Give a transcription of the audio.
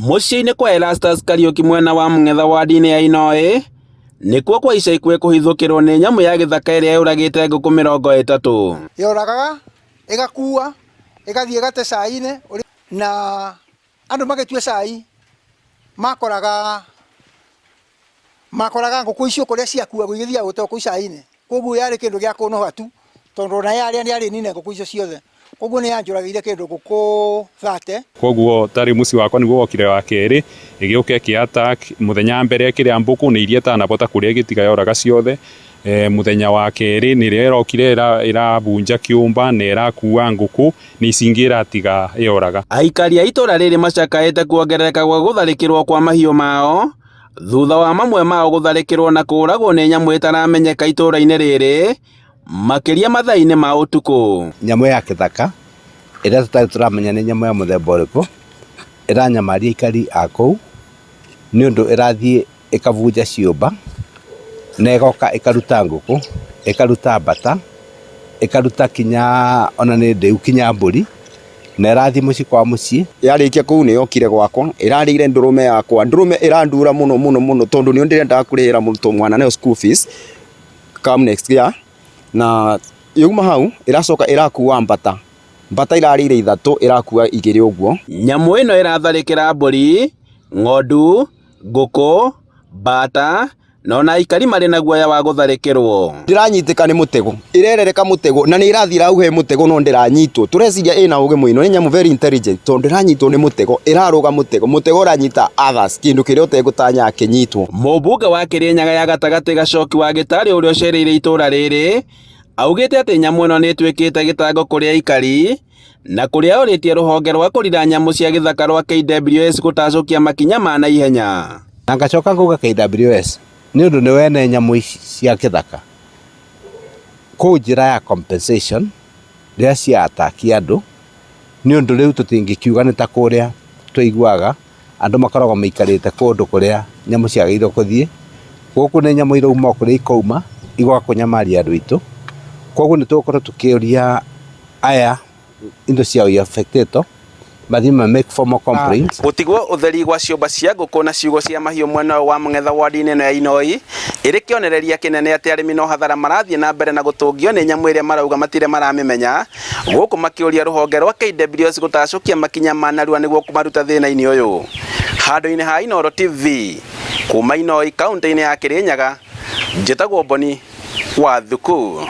Mũciĩ-inĩ kwa Erastus Kariũki mwena wa Mũng'etha wadi-inĩ ya Inoĩ, nĩkuo kwa ica ikuhĩ kũhithũkĩrwo nĩ nyamũ ya gĩthaka ĩrĩa yũragĩte ngũkũ 30. Yoragaga, ĩgakua, ĩgathiĩ ĩgate cai-inĩ na andũ magĩtua cai makoraga makoraga ngũkũ icio kũrĩa ciakuagwo igĩthiaga gũteo kũu cai-inĩ. Koguo yarĩ kĩndũ gĩa kũnoga tu tondũ ona yarĩa nĩ yarĩ nine ngũkũ icio ciothe. Koguo nĩ yanjũragĩire kĩndũ ngũkũ 30. Koguo tarĩu mũciĩ wakwa nĩguo wokire wa kerĩ, ĩgĩũka ĩkĩ attack mũthenya wa mbere ĩkĩrĩa mbũkũ nĩ iria ĩtanabota kũrĩa ĩgĩtiga yoraga ciothe. Mũthenya wa kerĩ nĩrĩo ĩrokire ĩrabunja kĩũmba na ĩrakua ngũkũ nĩ ici ingĩ ĩratiga yoraga. Aikari a itũra rĩrĩ macakaĩte kuongerereka gwa gũtharĩkĩrwo kwa mahiũ mao thutha wa mamwe mao gũtharĩkĩrwo na kũũragwo nĩ nyamũ ĩtaramenyeka itũra-inĩ rĩrĩ makĩria mathaa-inĩ ma ũtukũ. Nyamũ ya kĩthaka ĩrĩa tũtarĩ tũramenya nĩ nyamũ ya mũthemba ũrĩkũ ĩranyamaria aikari a kũu nĩ ũndũ ĩrathiĩ ĩkabunja ciũmba na ĩgoka ĩkaruta ngũkũ, ĩkaruta mbata, ĩkaruta kinya ona nĩ ndĩu kinya mbũri na ĩrathiĩ mũciĩ kwa mũciĩ. Yarĩkia kũu nĩ yokire gwakwa ĩrarĩire ndũrũme yakwa, ndũrũme ĩrandura mũno mũno mũno tondũ nĩyo ndĩrendaga kũrĩhĩra mũrutwo mwana nayo school fees come next year na yauma hau ĩracoka ĩrakua mbata, mbata ĩrarĩire ithatũ ĩrakua igĩrĩ ũguo. Nyamũ ĩno ĩratharĩkĩra mbũri, ng'ondu, ngũkũ, mbata na ona aikari marĩ na guoya wa gũtharĩkĩrwo. Ndĩranyitĩka nĩ mũtego, ĩrerereka mũtego na nĩ ĩrathiĩ ĩrauhe mũtego no ndĩranyitwo. Tũreciria ĩna ũgĩ mũno, nĩ nyamũ very intelligent tondũ ndĩranyitwo nĩ mũtego, ĩrarũga mũtego, mũtego ũranyita others, kĩndũ kĩrĩa ũtegũtanyaga kĩnyitwo. Mũmbunge wa Kĩrĩnyaga ya gatagatĩ Gacoki wa Gĩtarĩ ũrĩa ũcereire itũra rĩrĩ augĩte atĩ nyamũ ĩno nĩ ĩtuĩkĩte gĩtango kũrĩ aikari na kũrĩa orĩtie rũhonge rwa kũrira nyamũ cia gĩthaka rwa KWS gũtacũkia makinya ma naihenya. Na ngacoka ngauga KWS nĩ ũndũ nĩ wene nyamũ ici cia kĩthaka kũu njĩra ya compensation rĩrĩa cia attack andũ nĩ ũndũ rĩu tũtingĩkiuga nĩ ta kũrĩa tũiguaga andũ makoragwo maikarĩte kũndũ kũrĩa nyamũ ciagĩrĩirwo kũthiĩ. Gũkũ nĩ nyamũ irauma o kũrĩa ikauma igoka kũnyamaria andũ aitũ. Koguo nĩ tũgũkorwo tũkĩũria aya indo ciao i affectetwo mathiĩ ma make formal complaints. Gũtigwo ũtheri gwa ciũmba cia ngũkũ na ciugũ cia mahiũ mwena ũyũ wa Mũng'etha ward-inĩ ĩno ya Inoi ĩrĩ kĩonereria kĩnene atĩ arĩmi no hathara marathiĩ na mbere na gũtũngio nĩ nyamũ ĩrĩa marauga matirĩ maramĩmenya gũkũ makĩũria rũhonge rwa KWS gũtacũkia makinya ma narua nĩguo kũmaruta thĩna-inĩ ũyũ. Handũ-inĩ ha Inooro TV kuma Inoi kaunti-inĩ ya Kĩrĩnyaga, njĩtagwo Boni wa Thuku.